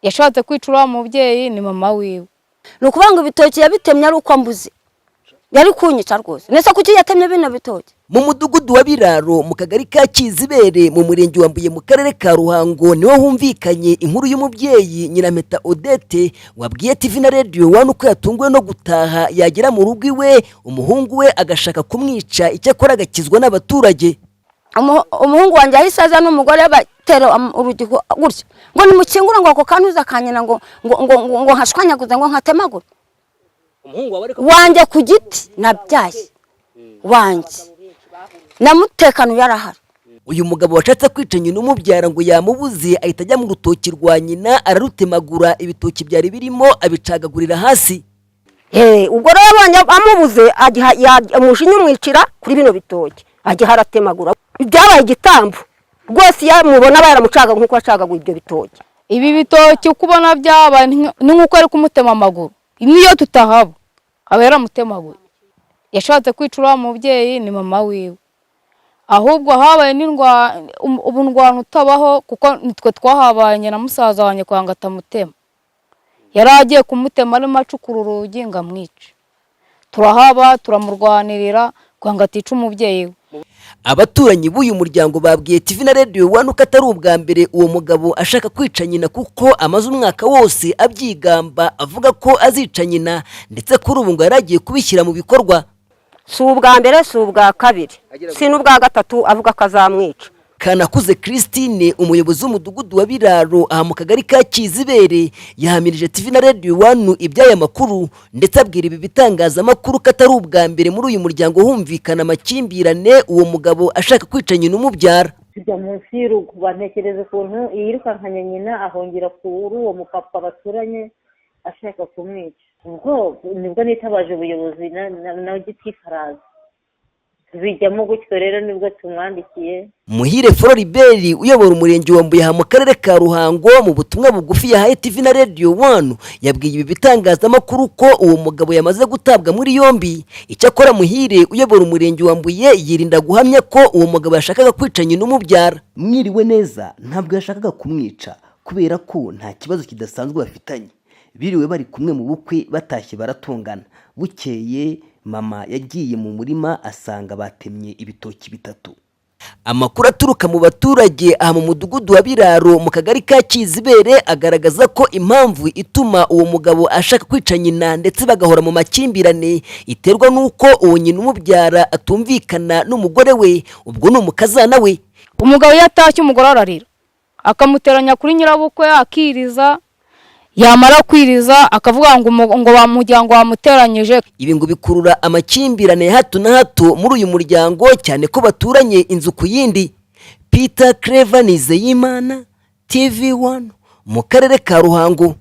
Yashatse kwica uriya mubyeyi, ni mama wiwe. Ni ukuvuga ngo ibitoki yabitemye ari uko ambuze, yari kunyica rwose. Nese kuki yatemye bino bitoki? Mu mudugudu wa Biraro, mu kagari ka Kizibere, mu murenge wa Mbuye, mu karere ka Ruhango, niho humvikanye inkuru y'umubyeyi Nyirampeta Odette wabwiye TV na Radio One uko yatunguwe no gutaha, yagera mu rugo iwe, umuhungu we agashaka kumwica, icyakora agakizwa n'abaturage. Umuhungu wanjye yahise aza n'umugore, batera urugi gutya ngo nimukingure, ngo ako kantuza kanyina, ngo nkashwanyaguze, ngo nkatemagure. Umuhungu wawe ariko? Wanjye ku giti nabyaye, wanjye na mutekano yarahari. Uyu mugabo washatse kwica nyina umubyara ngo yamubuze, ahita ajya mu rutoki rwa nyina ararutemagura, ibitoki byari birimo abicagagurira hasi. Ubwo rero yabonye amubuze, umujinya umwicira kuri bino bitoki, agiha aratemagura. Byabaye igitambo rwose, iyo mubona aba yaramucaga nk'uko yacagaguye ibyo bitoki. Ibi bitoki uko ubona byabaye ni nk'uko ari kumutema amaguru. Niyo tutahaba aba yaramutemaguye. Yashatse kwica uriya mubyeyi, ni mama wiwe. Ahubwo habaye ubu ndwano utabaho, kuko nitwe twahabanye na musaza wanjye kugira ngo atamutema. Yari agiye kumutema arimo acukura urugi ngo amwice. Turahaba, turamurwanirira kugira ngo atica umubyeyi we. Abaturanyi b'uyu muryango babwiye TV na Radio One ko atari ubwa mbere uwo mugabo ashaka kwica nyina, kuko amaze umwaka wose abyigamba avuga ko azica nyina, ndetse kuri ubu ngo yari agiye kubishyira mu bikorwa. Si ubwa mbere, si ubwa kabiri, si n'ubwa gatatu avuga ko azamwica. Kanakuze Christine, umuyobozi w'umudugudu wa Biraro aha mu kagari ka Kizibere, yahamirije TV na Radio One iby'aya makuru, ndetse abwira ibi bitangazamakuru ko atari ubwa mbere muri uyu muryango humvikana amakimbirane, uwo mugabo ashaka kwica nyina umubyara. Tujya munsi y'urugo, bantekereza ukuntu yirukankanye nyina ahungira kuri uwo mupapa baturanye ashaka kumwica. Ubwo nibwo nitabaje ubuyobozi na gitifu araza, bijyamo gutyo rero nibwo tumwandikiye. Muhire Floribert uyobora umurenge wa Mbuye aha mu karere ka Ruhango, mu butumwa bugufi yahaye TV na Radio One, yabwiye ibi bitangazamakuru ko uwo mugabo yamaze gutabwa muri yombi. Icyakora Muhire uyobora umurenge wa Mbuye yirinda guhamya ko uwo mugabo yashakaga kwica nyina umubyara. Mwiriwe neza. Ntabwo yashakaga kumwica kubera ko nta kibazo kidasanzwe bafitanye. Biriwe bari kumwe mu bukwe, batashye baratongana. Bukeye mama yagiye mu murima asanga batemye ibitoki bitatu. Amakuru aturuka mu baturage aha mu mudugudu wa Biraro, mu kagari ka Kizibere, agaragaza ko impamvu ituma uwo mugabo ashaka kwica nyina ndetse bagahora mu makimbirane iterwa n'uko uwo nyina umubyara atumvikana n'umugore we, ubwo ni umukazana we. Umugabo iyo atashye umugore ararira, akamuteranya kuri nyirabukwe, akiriza. Yamara kwiriza akavuga ngo bamuryango wamuteranyije. Ibi ngo bikurura amakimbirane ya hato na hato muri uyu muryango, cyane ko baturanye inzu ku yindi. Peter Clever Nizeyimana, TV One, mu karere ka Ruhango.